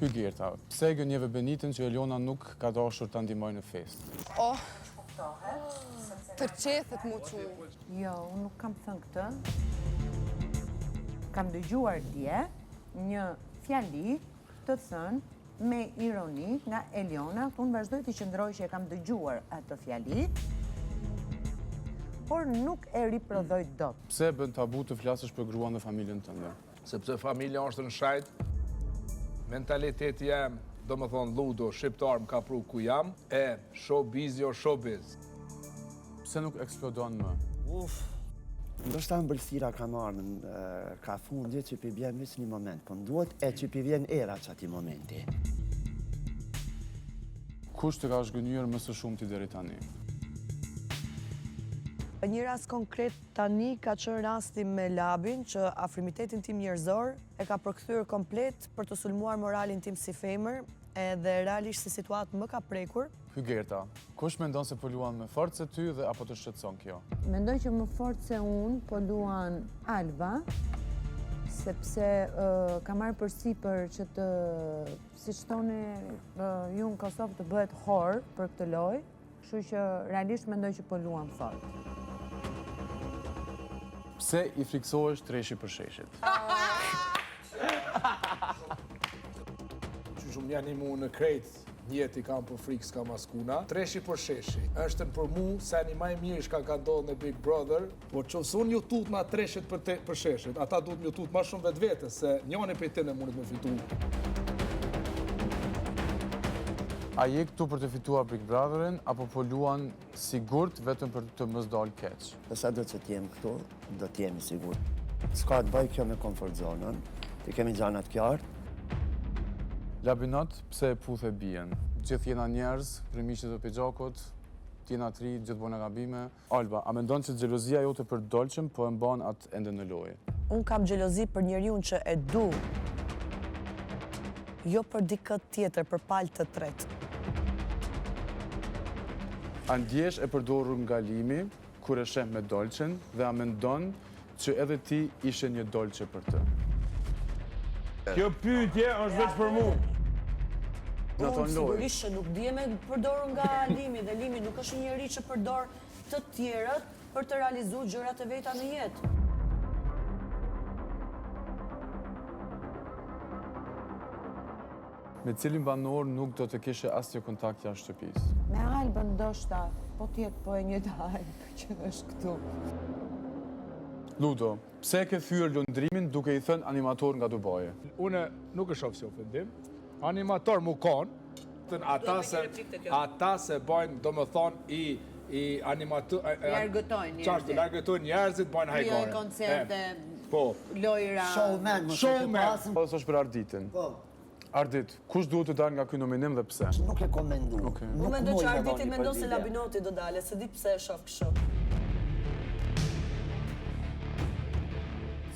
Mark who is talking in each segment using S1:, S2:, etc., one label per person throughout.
S1: Hygerta, pse e gënjeve Benitën që Eliona nuk ka dashur ta ndihmojë në festë?
S2: Oh, të qethet mu qu.
S3: Jo, unë nuk kam thënë këtë. Kam dëgjuar dje një fjali të thënë me ironi nga Eliona, unë vazhdoj të qëndroj që e kam dëgjuar atë fjali, por nuk e riprodhoj dot.
S1: Pse e bën tabu të flasësh për gruan dhe familjen tënde?
S4: Sepse familja është në shajt, mentaliteti jem, do më thonë ludo, shqiptar më ka pru ku jam, e showbizi o showbiz.
S1: Pse nuk eksplodon më?
S5: Uf.
S6: Ndoshta ëmbëlsira ka marrë në ka fundi që pi bjen veç një moment, po nduhet e që pi vjen era që ati momenti.
S1: Kush të ka zhgënjyer më së shumti deri tani?
S5: Një rast konkret tani ka qenë rasti me Labin që afrimitetin tim njerëzor e ka përkthyer komplet për të sulmuar moralin tim si femër edhe realisht si situatë më ka prekur.
S1: Hygerta, kush mendon se po luan më fort se ty dhe apo të shqetëson kjo?
S3: Mendoj që më fort se unë po luan Alba, sepse ka marrë përsipër që të, siç thoni ju në Kosovë, të bëhet horë për këtë lojë. Kështu që realisht mendoj që po luan fort.
S1: Pse i frikësohesh treshi për sheshit?
S4: Që shumë janë mu në krejt njeti kam për frikë s'kam askuna. Treshi për sheshi. është në për mu seni ma i mirë shka ka ndodhë në Big Brother, po që s'unë unë ju tut na treshit për, te, për sheshit, ata duhet m'ju tut ma shumë vetë vete, se njani prej tyne mundet me fitu.
S1: A je këtu për të fituar Big Brotherin, apo po luan sigurt vetëm për të mos dalë keq?
S6: Dhe sa do që t'jem këtu, do t'jem i sigurt. S'ka të bëj kjo me comfort zonën, të kemi gjanat qartë.
S1: Labinot, pse e puthe bijën? Gjithë jena njerëz, prej mishit dhe prej gjakut, t'jena t'ri, gjithë bojna gabime. Alba, a mendon që xhelozia jote për Dolqen po e mban atë ende në lojë?
S5: Unë kam xhelozi për njeriun që e du, jo për dikë tjetër, për palë të tretë.
S1: A ndjehesh e përdorur nga Limi kur e sheh me Dolqen dhe a mendon që edhe ti ishe një Dolqe për të?
S4: Kjo pyetje është veç për mu.
S5: Unë sigurisht që nuk ndihem e përdorur nga Limi dhe Limi nuk është një njeri që përdor të tjerët për të realizu gjërat e veta në jetë.
S1: Me cilin banor nuk do të kishe asnjë kontakt jashtë shtëpisë?
S3: Me Albën ndoshta, po t'jetë po e njëjta Albë që është këtu.
S1: Ludo, pse e ke thyer Lundrimin duke i thënë animator nga Dubai?
S4: Unë nuk e shoh si ofendim. Animator mu kon, ata se ata se bajnë, do më thonë, i i animator...
S3: Largëtojnë njerëzit.
S4: Qashtu, largëtojnë njerëzit, bajnë hajgare.
S3: Krijojnë koncerte,
S4: po.
S3: lojra.
S6: Showman, më
S4: Showman.
S1: Po, është për Arditin.
S6: Po.
S1: Ardit, kush duhet të dalë nga ky nominim dhe pse?
S6: Nuk e kom mendu.
S1: Okej.
S5: Unë
S6: Nuk
S5: mendoj
S6: muj
S5: që
S6: me
S5: Arditi
S6: dhënë një
S5: mendon se
S6: përgjigje.
S5: Labinoti do dale, se di pse e shoh kështu.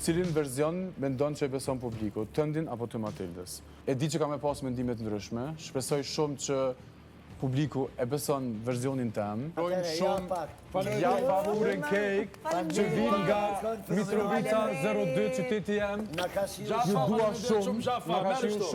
S1: Cilin verzion mendon që e beson publiku, tëndin apo të Matildës? E di që ka me pas mendime të ndryshme, shpresoj shumë që publiku e beson verzionin tem.
S6: Atëherë, ja pak.
S1: Ja pak Uren Cake, që vin nga Mitrovica 02, qyteti jem.
S6: Na ka shiju
S1: Ju dua shumë,
S4: Shumë,
S1: na ka shiju shumë.